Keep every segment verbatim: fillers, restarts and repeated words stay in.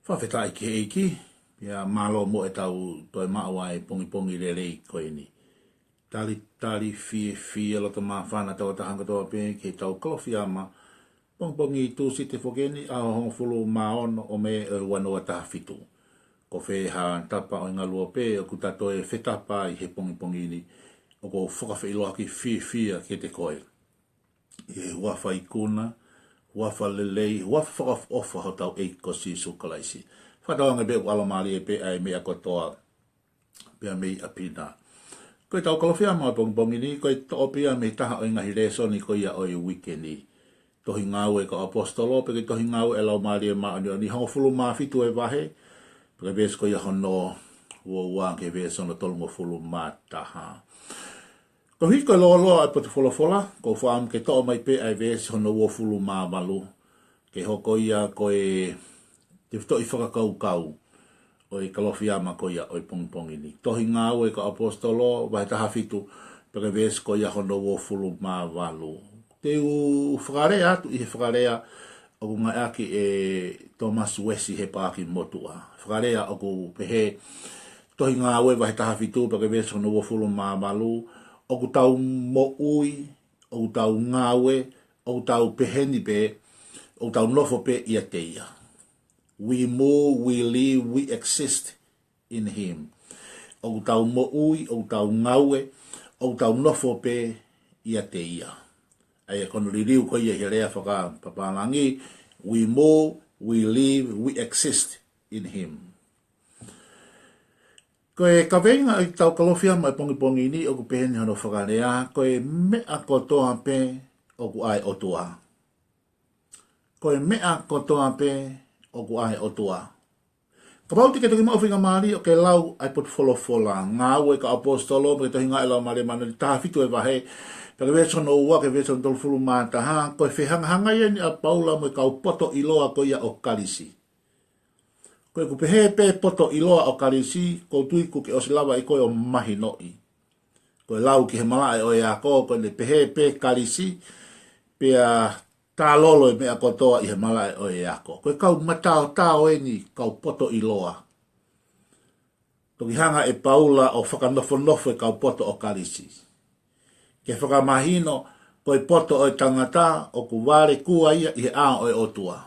Fakafetaʻi ki he ʻEiki, pea mālō mo ʻetau toe maʻu ʻa e pongipongi lelei ko eni. Talitali fiefia loto māfana tau ʻatā kotoa pē ki heʻetau Kalofiama pongipongi Tūsite foki eni, ʻaho hongofulu mā ono ʻo Mē ʻo e ua noa taha fitu. Ko fē ha tapa ʻo e ngaluope ʻoku ta toe fetapa ai he pongipongi ni, ʻoku ou fakafeʻiloaki fiefia kiate koe ʻi he huafa ikuna, huafa lelei, huafa fakaʻofoʻofa hotau ʻEiki ko Sīsū Kalaisi. Fakatauange pē ʻoku ʻalomālie pē ʻa e meʻa kotoa pea mei ʻapi na. Ko ʻetau Kalofiama ʻo e pongipongi ni, ko e toʻo pē ia mei he taha ʻo e ngaahi lēsoni ko ia ʻo e uike ni. Tohi Ngāue ʻa e kau ʻAposetolo, pe ko e Tohi Ngāue ʻa e Laumālie Māʻoniʻoni, hongofulu mā fitu e vahe, pe ko e veesi ko ia hono ua ua ki he veesi hono tolungofulu mā taha. Koeʻuhi ko e lōloa ʻa e potu folofola, ʻoku ou fakaʻamu ke toʻo mai pē ʻa e veesi hono uofulu mā valu, ke hoko ia ko e tefitoʻi fakakaukau ʻo e Kalofiama ko ia ʻo e pongipongi ni. Tohi Ngāue ʻa e kau ʻAposetolo, vahe taha fitu, pe ko e veesi ko ia hono uofulu mā valu. Te u fakalea atu ʻi he fakalea ʻoku ngāueʻaki ʻe Thomas West ʻi he paaki motuʻa. Fakalea ʻoku pehē, Tohi Ngāue vahe taha fitu pe ko e veesi hono uofulu mā valu, ʻoku tau moʻui, ʻoku tau ngāue, ʻoku tau pehē ni pē, ʻoku tau nofo pē ʻiate ia. We move, we live, we exist in him. ʻOku tau moʻui, ʻoku tau ngāue, ʻoku tau nofo pē ʻiate ia. ʻA ia ko hono liliu ko ia ʻi he lea fakapapālangi, we move, we live, we exist in him. Ko e kaveinga ʻo ʻetau Kalofiama ʻo e pongipongi ni ʻoku pehē ni hono fakalea, ko e meʻa kotoa pē ʻoku ʻa e ʻOtua. Ko e meʻa kotoa pē ʻoku ʻa e ʻOtua. Kapau te ke toki maʻu faingamālie ʻo ke lau ʻa e potu folofola, Ngāue ʻa e kau ʻAposetolo, pe ko e Tohi Ngāue ʻa e Laumālie Māʻoniʻoni, taha fitu e vahe, pe ko e veesi hono ua ki he veesi hono tolungofulu mā taha, ko e fehangahangai eni ʻa Paula mo e kau poto ʻiloa ko ia ʻo Kalisi. Ko ʻeku pehē pē poto ʻiloa ʻo Kalisi, ʻoku ou tui kuo ke ʻosi lava ʻe koe ʻo mahinoʻi. Ko e lau ki he malaʻe ʻo e ako, ko ʻene pehē pē Kalisi, pea tālolo e meʻa kotoa ʻi he malaʻe ʻo e ako. Ko e kau mataotao eni, kau poto ʻiloa. Toki hanga ʻe Paula ʻo fakanofonofo e kau poto ʻo Kalisi, ke fakamahino ko e poto ʻo e tangata ʻoku vale kua ia ʻi he ʻao ʻo e ʻOtua.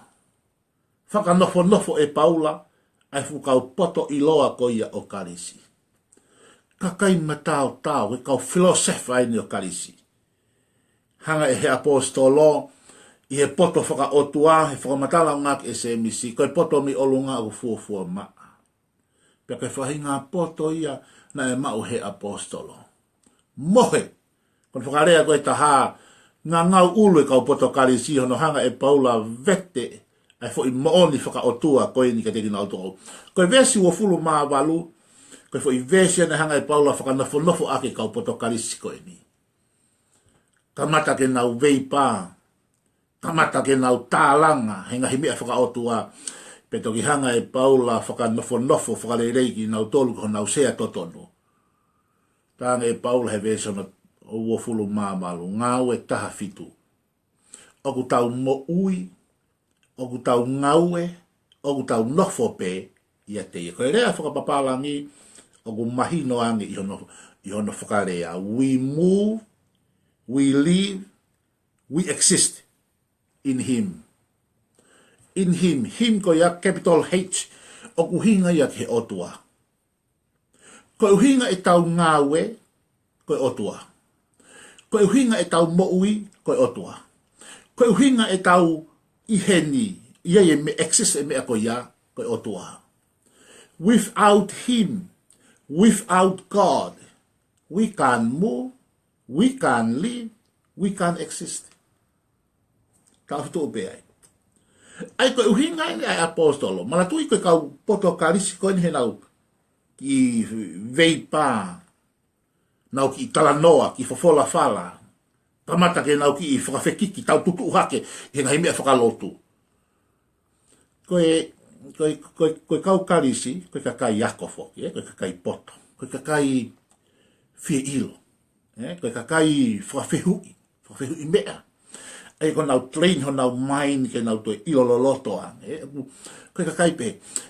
Fakanofonofo ʻe Paula ʻa e fuʻu kau poto ʻiloa ko ia ʻo Kalisi. Kakai mataotao, ko e kau filōsefa eni ʻo Kalisi. Hanga ʻe he ʻAposetolo, ʻi he poto fakaʻotua, he fakamatala ʻoku ngāueʻaki ʻe Sēmisi, ko e poto mei ʻolunga ʻoku fuofua maʻa. Pea ko e faʻahinga poto ia naʻe maʻu ʻe he ʻAposetolo. Mohe, ko hono fakalea ko e taha, ngangau ʻulu e kau poto Kalisi, hono hanga ʻe Paula vete ʻa e foʻi moʻoni fakaʻotua ko eni kiate kinautolu. Ko e veesi uofulu mā valu, ko e foʻi veesi ia naʻe hanga ʻe Paula fakanofonofo ʻaki e kau poto Kalisi ko eni. Kamata ke nau veipā, kamata ke nau tālanga he ngaahi meʻa fakaʻotua, pea toki hanga ʻe Paula fakanofonofo fakalelei kinautolu ko honau sea totonu. Talaange ʻe Paula he veesi hono uofulu mā valu, Ngāue taha fitu, ʻoku tau moʻui, ʻoku tau ngāue, ʻoku tau nofo pē ʻiate ia. Ko e lea fakapapālangi ʻoku mahino ange ʻi hono, ʻi hono fakalea. We move, we live, we exist in him. In him, him ko ia capital H, ʻoku ʻuhinga ia ki he ʻOtua. Ko e ʻuhinga ʻetau ngāue, ko e ʻOtua. Ko e ʻuhinga ʻetau moʻui, ko e ʻOtua. Ko e ʻuhinga ʻetau ʻi heni, ʻi ai e meʻa, exist e meʻa ko ia, ko e ʻOtua. Without him, without God, we can't move, we can't live, we can't exist. Tau fitu pē ai. ʻA ia ko e ʻuhinga eni ʻa e ʻAposetolo. Manatuʻi ko e kau poto Kalisi ko eni he nau kiʻi veipā, nau kiʻi talanoa, kiʻi fofola fala. Kamata ke nau kiʻi fakafekiki, tau tutuʻu hake he ngaahi meʻa fakalotu. Ko e, ko e, ko e, ko e kau Kalisi, ko e kakai ako foki, ē, ko e kakai poto, ko e kakai fie ʻilo, ē, ko e kakai fakafehuʻi, fakafehuʻi meʻa. ʻA ia ko ʻenau train honau mind ke nau toe ʻilo loloto ange. ʻE, ʻoku, ko e kakai pē.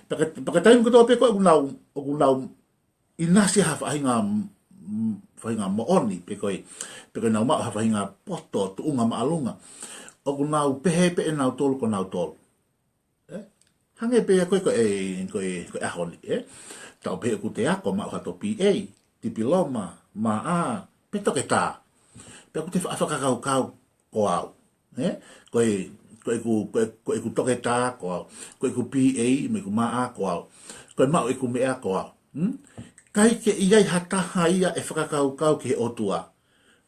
Pea ko e, pea ko e taimi kotoa pē ko ē ʻoku nau, ʻoku nau ʻinasi ha faʻahinga, mm, faʻahinga moʻoni, pe ko e, pe ko ʻenau maʻu ha faʻahinga poto, tuʻunga māʻolunga. ʻOku nau pehē pē ʻe nautolu ko nautolu. ʻE? Hangē pē ia ko e, ko e, ko e, ko e ʻaho ni, ʻe? Tau pehē ʻoku te ako maʻu hato P A, tipiloma, M A, pe toketā. Pea ʻoku te fa-, fakakaukau ko au. ʻE? Ko e, ko ʻeku, ko e, ko ʻeku toketā ko au. Ko ʻeku P A, mo ʻeku M A ko au. Ko e maʻu ʻeku meʻa ko au. Hmm? ʻIkai ke ʻi ai ha taha ia ʻe fakakaukau ki he ʻOtua.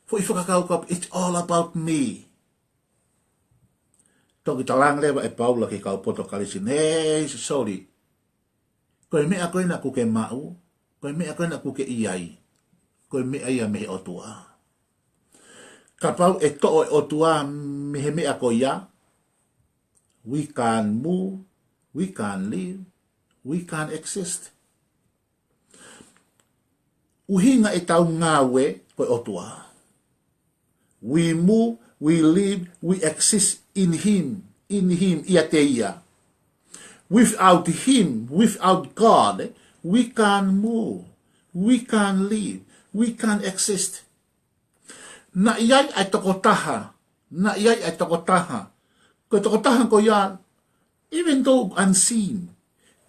Foʻi fakakaukau, it's all about me. Toki talaange leva ʻe Paula ki he kau poto Kalisi ni, "Hey, sorry. Ko e meʻa ko ē naʻa ke maʻu, ko e meʻa ko ē naʻa ke ʻi ai, ko e meʻa ia mei he ʻOtua. Kapau ʻe toʻo e ʻOtua mei he meʻa ko ia, we can't move, we can't live, we can't exist." ʻUhinga ʻetau ngāue ko e ʻOtua. We move, we live, we exist in him, in him, ʻiate ia. Without him, without God, we can't move, we can't live, we can't exist. Naʻe ʻi ai ʻa e tokotaha, naʻe ʻi ai ʻa e tokotaha. Ko e tokotaha ko ia, even though unseen.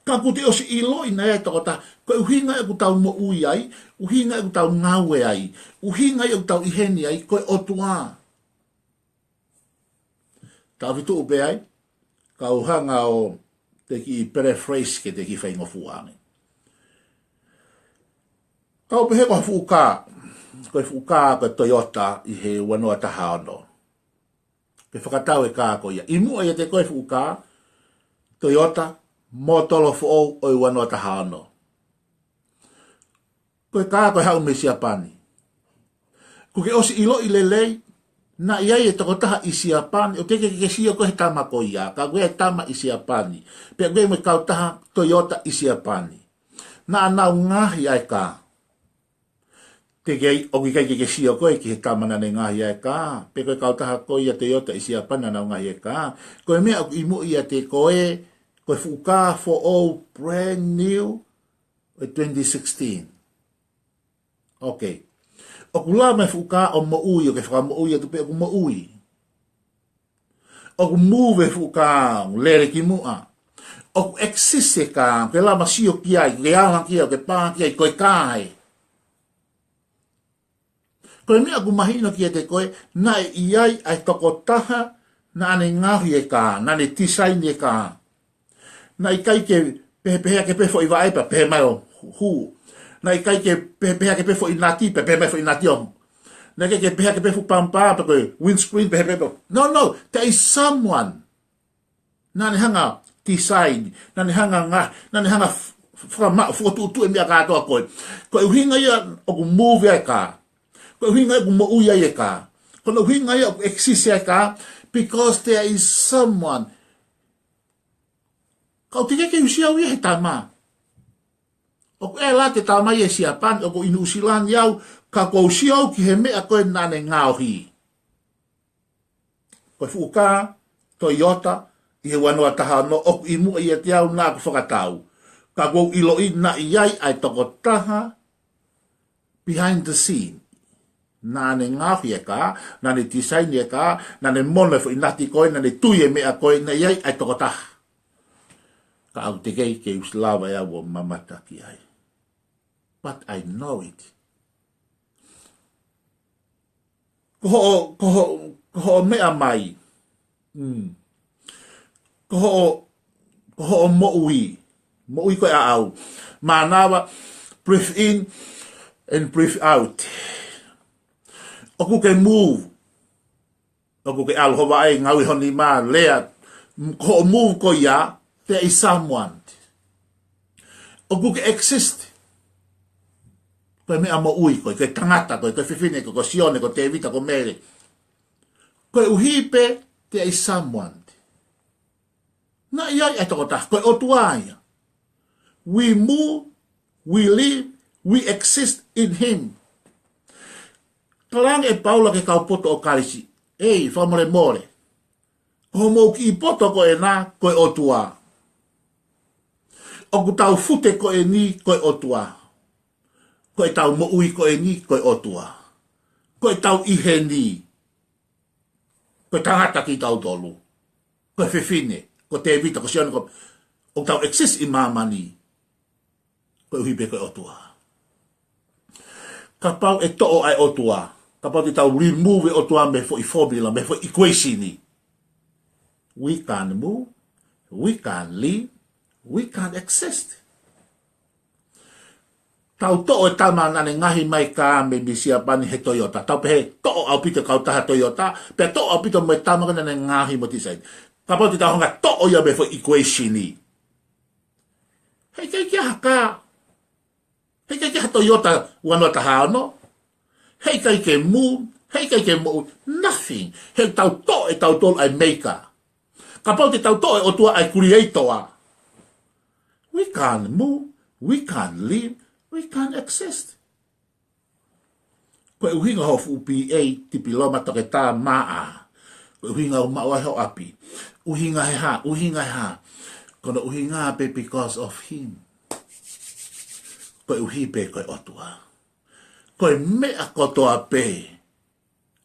Ka ʻoku te ʻosi ʻiloʻi naʻe ʻi ai e tokotaha. Ko e ʻuhinga ia ʻoku tau moʻui ai, ʻuhinga ia ʻoku tau ngāue ai, ʻuhinga ia ʻoku tau ʻi heni ai, ko e ʻOtua. Tau fitu pē ai, kau hanga ʻo te kiʻi paraphrase ke te kiʻi faingofua ange. Kau pehē ko e fuʻu kā, ko e fuʻu kā ko e Toyota ʻi he ua noa taha ono. Ke fakatau e kā ko ia. ʻI muʻa ʻiate koe e fuʻu kā, Toyota, mōtolo foʻou ʻo e ua noa taha ono. Ko e kā ko ē haʻu mei Siapani. ʻOku ke ʻosi ʻiloʻi lelei, naʻe ʻi ai e tokotaha ʻi Siapani, ʻoku teʻeki ke ke sio koe he tama ko ia, ka ko e tama ʻi Siapani. Pea ko e mo e kautaha Toyota ʻi Siapani. Naʻa nau ngaohi ʻa e kā. Teʻeki ai, ʻoku ʻikai ke ke sio koe ki he tama naʻa ne ngaohi ʻa e kā, pe ko e kautaha ko ia Toyota ʻi Siapani naʻa nau ngaohi e kā. Ko e meʻa ʻoku ʻi muʻa ʻiate koe, ko e fuʻu kā foʻou brand new, ʻo e twenty sixteen. Okay. ʻOku lava e fuʻu kā ʻo moʻui, ʻo ke fakamoʻui atu pē ʻoku moʻui. ʻOku move e fuʻu kā, lele ki muʻa. ʻOku exist e kā, ke lava sio ki ai, ke ala ki ai, ke pā ki ai, ko e kā ē. Ko e meʻa ʻoku mahino kiate koe, naʻe ʻi ai ʻa e tokotaha, naʻa ne ngaohi e kā, naʻa ne design e kā. Naʻe ʻikai ke pehepehē ake pē foʻi vaʻe pea pehē mai ʻo hū. Naʻe ʻikai ke pehepehē ake pē foʻi nati pea pehē mai foʻi nati ʻo. Naʻe ʻikai ke pehē ake pē fuʻu pampā pea ko e windscreen pehē pē. No, no, there is someone. Naʻa ne hanga design, naʻa ne hanga ngā, naʻa ne hanga f-, f-, fakamaʻu, fokotuʻutuʻu e meʻa kātoa ko ē. Ko e ʻuhinga ia ʻoku move ai e kā. Ko e ʻuhinga ia ʻoku moʻui ai e kā. Ko e ʻuhinga ia ʻoku exist ai e kā, because there is someone. Kau teʻeki ke u sio au ia he tama. ʻOku ʻi ai e tama ia ʻi Siapani, ʻoku ʻi Nuʻu Sila ni au, ka ʻoku ou sio au ki he meʻa ko ē naʻa ne ngaohi. Ko e fuʻu kā, Toyota, ʻi he ua noa taha ono ʻoku ʻi muʻa ʻiate au naʻa ku fakatau. Ka ʻoku ou ʻiloʻi naʻe ʻi ai ʻa e tokotaha behind the scene. Naʻa ne ngaohi e kā, naʻa ne design e kā, naʻa ne mono e foʻi nati ko ē, naʻa ne tui e meʻa ko ē, naʻe ʻi ai ʻa e tokotaha. Ka ʻoku teʻeki ke u lava ʻe au ʻo mamata ki ai. But I know it. Ko hoʻo, ko hoʻo, ko hoʻo meʻa mai. Mm. Ko hoʻo, ko hoʻo moʻui. Moʻui ko e ʻaʻau. Mānava, breathe in and breathe out. ʻOku ke move. ʻOku ke ʻalu ho vaʻe, ngāue ho nima, lea, ko hoʻo move ko ia, there is someone. ʻOku ke exist. Ko e meʻa moʻui ko ē, ko e tangata ko ē, ko e fefine ko ē, ko Sione, ko Tēvita, ko Mele. Koeʻuhi pē, there is someone. Naʻe ʻi ai e tokotaha, ko e ʻOtua ia. We move, we live, we exist in him. Talaange ʻe Paula ki he kau poto ʻo Kalisi, ei, fakamolemole. Ko hoʻomou kiʻi poto ko ena, ko e ʻOtua. ʻOku tau fute ko eni, ko e ʻOtua. Ko ʻetau moʻui ko eni, ko e ʻOtua. Ko ʻetau ʻi heni, ko e tangata kitautolu. Ko e fefine, ko Tēvita, ko Sione, ko, ʻoku tau exist ʻi māmani. Koeʻuhi pē ko e ʻOtua. Kapau ʻe toʻo ʻa e ʻOtua, kapau te tau remove e ʻOtua mei he foʻi formula, mei he foʻi equation ni, we can't move, we can't live, we can't exist. Tau toʻo e tama naʻa ne ngaohi mai e kā mei Siapani he Toyota. Tau pehē toʻo ʻaupito e kautaha Toyota, pea toʻo ʻaupito mo e tama ko ē naʻa ne ngaohi mo tisaini. Kapau te tau hanga ʻo toʻo ia mei he foʻi equation ni, heʻikai ke ʻi ai ha kā. Heʻikai ke ʻi ai ha Toyota ua noa taha ono. Heʻikai ke move, heʻikai ke moʻui, nothing. He tau toʻo ʻe tautolu ʻa e maker. Kapau te tau toʻo e ʻOtua ʻa e creator, we can't move, we can't live, we can't exist. Ko e ʻuhinga hoʻo fuʻu B A, tipiloma, toketā, maʻa. Ko e ʻuhinga ʻoku maʻu ai hoʻo ʻapi. ʻUhinga he hā, ʻuhinga he hā. Ko hono ʻuhinga pē because of him. Koeʻuhi pē ko e ʻOtua. Ko e meʻa kotoa pē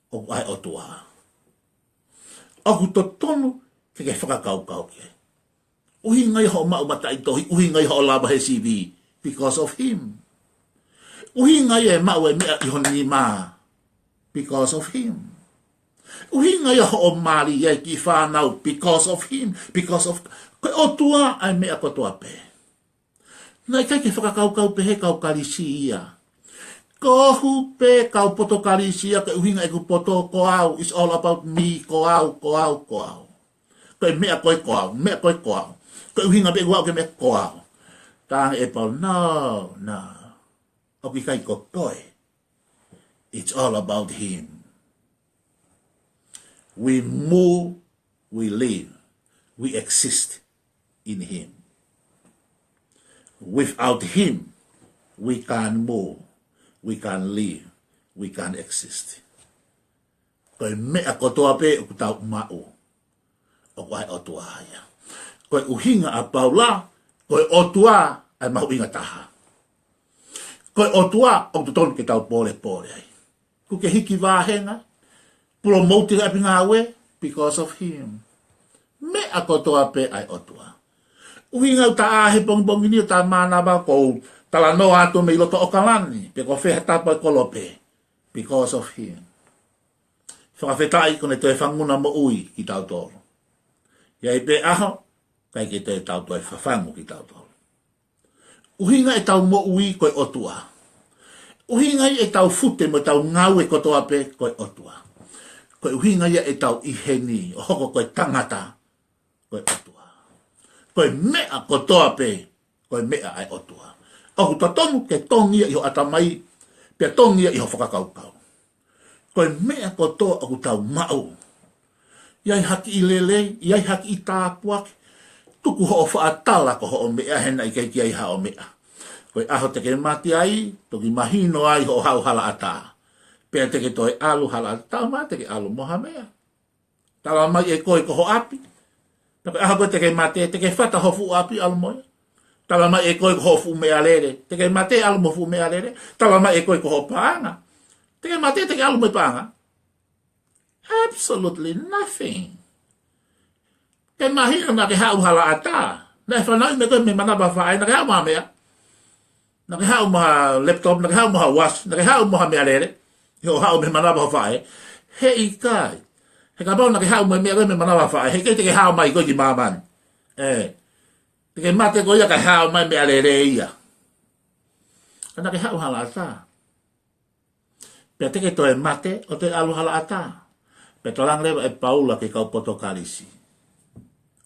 ʻoku ʻa e ʻOtua. ʻOku totonu ke ke fakakaukau ki ai. ʻUhinga ia hoʻo maʻu mataʻitohi, ʻuhinga ia hoʻo lava he sivi, because of him. ʻUhinga ia e maʻu e meʻa ʻi ho nima, because of him. ʻUhinga ia hoʻo mali ai e kiʻi fānau, because of him, because of, ko e ʻOtua ʻa e meʻa kotoa pē. Naʻe ʻikai ke fakakaukau pehē e kau Kalisi ia. Koeʻuhi pē kau poto Kalisi ia, ko e ʻuhinga ʻeku poto ko au, it's all about me, ko au, ko au, ko au. Ko e meʻa ko ē ko au, meʻa ko ē ko au. Ko e ʻuhinga pē ʻeku aʻu ki he meʻa ko au. Talaange ʻe Paula, no, no. ʻOku ʻikai ko koe. It's all about him. We move, we live, we exist in him. Without him, we can't move, we can't live, we can't exist. Ko e meʻa kotoa pē ʻoku tau maʻu, ʻoku ʻa e ʻOtua ia. Ko e ʻuhinga ʻa Paula, ko e ʻOtua ʻa e mahuʻinga taha. Ko e ʻOtua ʻoku totonu ke tau polepole ai. ʻOku ke hiki vāhenga, promote e ʻapi ngāue, because of him. Meʻa kotoa pē ʻa e ʻOtua. ʻUhinga ʻoku ta ʻā he pongipongi ni ʻo ta mānava, ʻoku ou talanoa atu mei loto ʻOkalani, pe ko fē ha tapa ʻo e kolope, because of him. Fakafetaʻi ko ʻene toe fanguna moʻui kitautolu. ʻI ai pē ʻaho, ʻikai ke toe tau toe fafangu kitautolu. ʻUhinga ʻetau moʻui ko e ʻOtua. ʻUhinga ʻetau fute mo ʻetau ngāue kotoa pē ko e ʻOtua. Ko e ʻuhinga ia ʻetau ʻi heni ʻo hoko ko e tangata, ko e ʻOtua. Ko e meʻa kotoa pē, ko e meʻa ʻa e ʻOtua. ʻOku totonu ke tongi ia ʻi ho ʻatamai, pea tongi ia ʻi ho fakakaukau. Ko e meʻa kotoa ʻoku tau maʻu, ʻi ai ha kiʻi lelei, ʻi ai ha kiʻi tāpuaki, tuku hoʻo faʻa tala ko hoʻo meʻa he naʻe ʻikai ke ʻi ai haʻo meʻa. Ko e ʻaho te ke mate ai, toki mahino ai hoʻo haʻu halaʻatā. Pea te ke toe ʻalu halaʻatā, talamai te ke ʻalu mo ha meʻa. Talamai ʻe koe ko ho ʻapi. Pea ko e ʻaho ko ē te ke mate, te ke fata ho fuʻu ʻapi ʻalu mo ia. Talamai ʻe koe ko ho fuʻu meʻalele, te ke mate ʻalu mo ho fuʻu meʻalele. Talamai ʻe koe ko ho paʻanga, te ke mate te ke ʻalu mo e paʻanga. Absolutely nothing. Ke mahino naʻa ke haʻu halaʻatā, naʻe fanauʻi mai koe mei he manava ʻo e faʻē, naʻa ke haʻu mo ha meʻa. Naʻa ke haʻu mo ha laptop, naʻa ke haʻu mo ha watch, naʻa ke haʻu mo ha meʻalele. He ʻo haʻu mei he manava ʻo e faʻē. Heʻikai. He kapau naʻa ke haʻu mo e meʻa ko ē mei he manava ʻo e faʻē, heʻikai te ke hao mai koe ki māmani. ʻE. Te ke mate koe ia kae hao mai e meʻalele ia. Ka naʻa ke haʻu halaʻatā. Pea te ke toe mate ʻo toe ʻalu halaʻatā. Pea talaange leva ʻe Paula ki he kau poto Kalisi,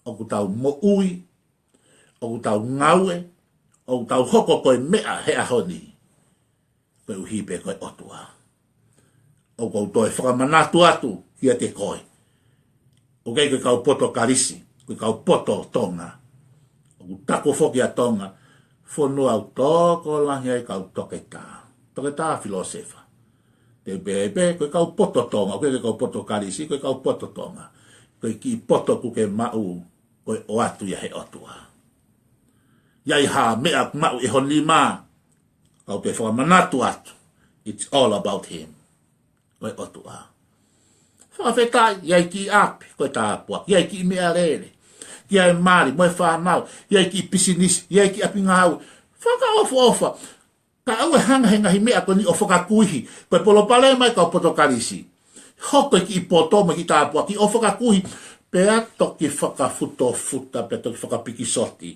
ʻoku tau moʻui, ʻoku tau ngāue, ʻoku tau hoko ko e meʻa he ʻaho ni, koeʻuhi pē ko e ʻOtua. ʻOku ou toe fakamanatu atu kiate koe, ʻoku ʻikai ko e kau poto Kalisi, ko e kau poto Tonga. ʻOku taku foki ʻa Tonga, fonua ʻoku tokolahi ai e kau toketā. Toketā filōsefa. Te u pehē pē, ko e kau poto Tonga, ʻoku ʻikai ko e kau poto Kalisi, ko e kau poto Tonga. ko e kiʻi poto ʻoku ke maʻu, ko e ʻoatu ia he ʻOtua. ʻI ai ha meʻa ʻoku maʻu ʻe ho nima, kau ke fakamanatu atu, it's all about him. Ko e ʻOtua. Fakafetaʻi, ʻi ai kiʻi ʻapi, ko e tāpuaki, ʻi ai kiʻi meʻalele, ʻi ai mali mo e fānau, ʻi ai kiʻi pisinisi, ʻi ai kiʻi ʻapi ngāue. Fakaʻofoʻofa. Ka ʻoua ʻe hanga he ngaahi meʻa ko eni ʻo fakakuihi, ko e palopalema ʻa e kau poto Kalisi. Hoko e kiʻi poto mo e kiʻi tāpuaki ʻo fakakuihi, pea toki fakafutofuta, pea toki fakapikisoti.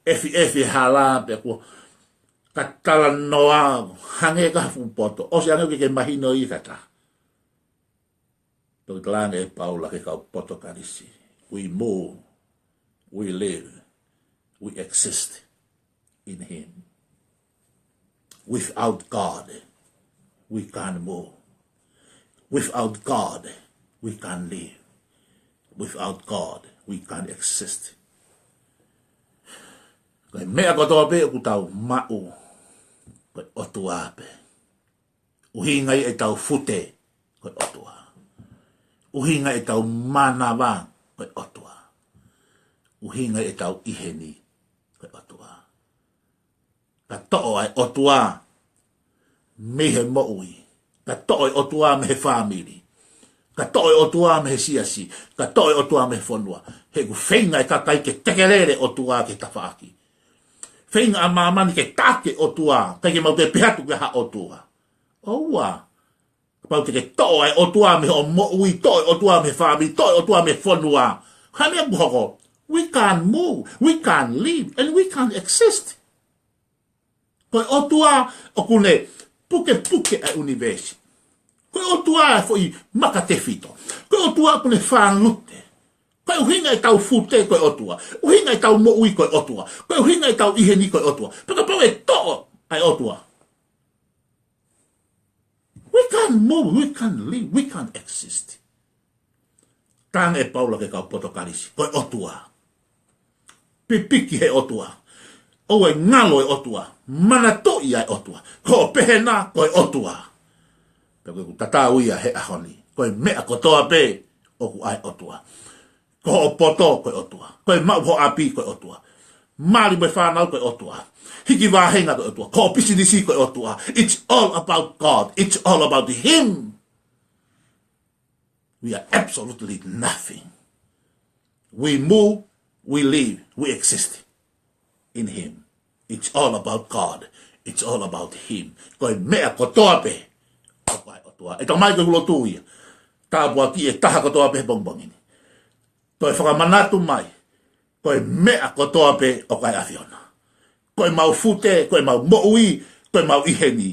ʻEfiʻefi e hala, pea kuo ka talanoa, hangē ka fuʻu poto. ʻOsi ange ʻoku ke mahino ia ka ta. Toki talaange ʻe Paula ki he kau poto Kalisi. We move, we live, we exist in him. Without God, we can't move. Without God, we can't live. Without God, we can't exist. Ko e meʻa kotoa pē ʻoku tau maʻu, ko e ʻOtua pē. ʻUhinga ia ʻetau fute, ko e ʻOtua. ʻUhinga ia ʻetau manava, ko e ʻOtua. ʻUhinga ia ʻetau ʻi heni, ko e ʻOtua. Ka toʻo ʻa e ʻOtua mei he moʻui, ka toʻo e ʻOtua mei he fāmili, ka toʻo e ʻOtua mei he siasi, ka toʻo e ʻOtua mei he fonua, he ʻoku feinga e kakai ke tekelele ʻOtua ki he tafaʻaki. Feinga ʻa māmani ke taʻaki e ʻOtua, ʻikai ke mau toe pehē atu ko e hā e ʻOtua. ʻOua. Kapau te ke toʻo e ʻOtua mei hoʻo moʻui, toʻo e ʻOtua mei he fāmili, toʻo e ʻOtua mei he fonua, hangē ʻoku hoko, we can't move, we can't live, and we can't exist. Ko e ʻOtua ʻoku ne pukepuke ʻa e ʻunivēsi. Ko e ʻOtua e foʻi makatefito. Ko e ʻOtua ʻoku ne fālute. Ko e ʻuhinga ʻetau fute ko e ʻOtua. ʻUhinga ʻetau moʻui ko e ʻOtua. Ko e ʻuhinga ʻetau ʻi heni ko e ʻOtua. Pea kapau ʻe toʻo ʻa e ʻOtua, we can't move, we can't live, we can't exist. Talaange ʻe Paula ki he kau poto Kalisi, ko e ʻOtua. Pipiki he ʻOtua. ʻOua ʻe ngalo e ʻOtua. Manatuʻi ʻa e ʻOtua. Ko hoʻo pehē na ko e ʻOtua. Pea ko ʻeku tatau ia he ʻaho ni. Ko e meʻa kotoa pē ʻoku ʻa e ʻOtua. Ko hoʻo poto ko e ʻOtua. Ko e maʻu hoʻo ʻapi ko e ʻOtua. Mali mo e fānau ko e ʻOtua. Hiki vāhenga ko e ʻOtua. Ko hoʻo pisinisi ko e ʻOtua. It's all about God. It's all about him. We are absolutely nothing. We move, we live, we exist in him. It's all about God. It's all about him. Ko e meʻa kotoa pē ʻoku ʻa e ʻOtua. ʻE tau mai ko e lotu ia. Tāpuakiʻi e taha kotoa pē he pongipongi ni. Toe fakamanatu mai, ko e meʻa kotoa pē ʻoku ʻa e ʻAfiona. Ko ʻemau fute, ko ʻemau moʻui, ko ʻemau ʻi heni,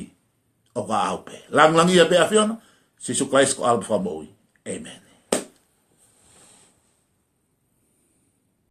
ʻoku ʻa au pē. Langilangiʻia pē ʻAfiona, Sīsū Kalaisi ko homau Fakamoʻui. ʻĒmeni.